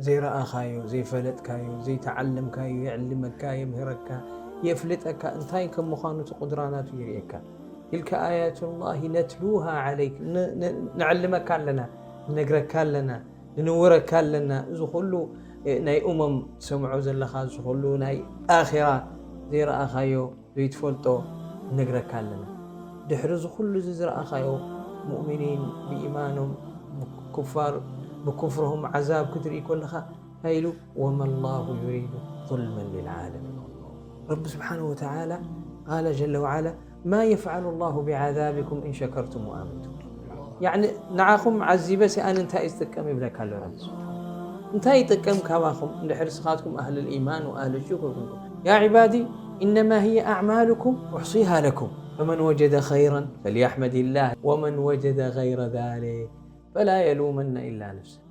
ዘይረኣኻዮ፣ ዘይፈለጥካዮ፣ ዘይተዓለምካዮ የዕልመካ፣ የምህረካ፣ የፍልጠካ። እንታይ ከም ምዃኑ እቲ ቁድራናቱ የርእየካ። ትልከ ኣያቱላሂ ነትሉሃ ዓለይክ፣ ነዕልመካ ኣለና፣ ንነግረካ ኣለና፣ ንንውረካ ኣለና። እዚ ኩሉ ናይ ኡመም ትሰምዖ ዘለኻ፣ እዚ ኩሉ ናይ ኣራ ዘይረኣኻዮ ዘይትፈልጦ ንነግረካ ኣለና። ድሕሪ እዚ ኩሉ እዚ ዝረኣኻዮ ሙእሚኒን ብኢማኖም፣ ኩፋር ብኩፍርሆም ዓዛብ ክትርኢ ከለኻ እንታይ ኢሉ? ወመላሁ ዩሪዱ ظلما للعالمين። ረቢ ስብሓንሁ ወተዓላ ቃለ ጀለ ወዓላ ማ የፍዓሉ ላሁ ቢዓዛቢኩም ኢን ሸከርቱም ወኣመንቱም። ያዕኒ ንዓኹም ዓዚበ ሲኣን እንታይ እዩ ዝጥቀም ይብለካ ኣሎ ረቢ። እንታይ ይጥቀም ካባኹም እንድሕር ስኻትኩም ኣህል ኢማን ወኣህል ሹክር ኩንኩም። ያ ዒባዲ ኢነማ ህየ ኣዕማሉኩም ኡሕሲሃ ለኩም ፈመን ወጀደ ኸይረን ፈልየሕመድላህ ወመን ወጀደ ገይረ ዛሊክ ፈላ የሉመነ ኢላ ነፍሰ።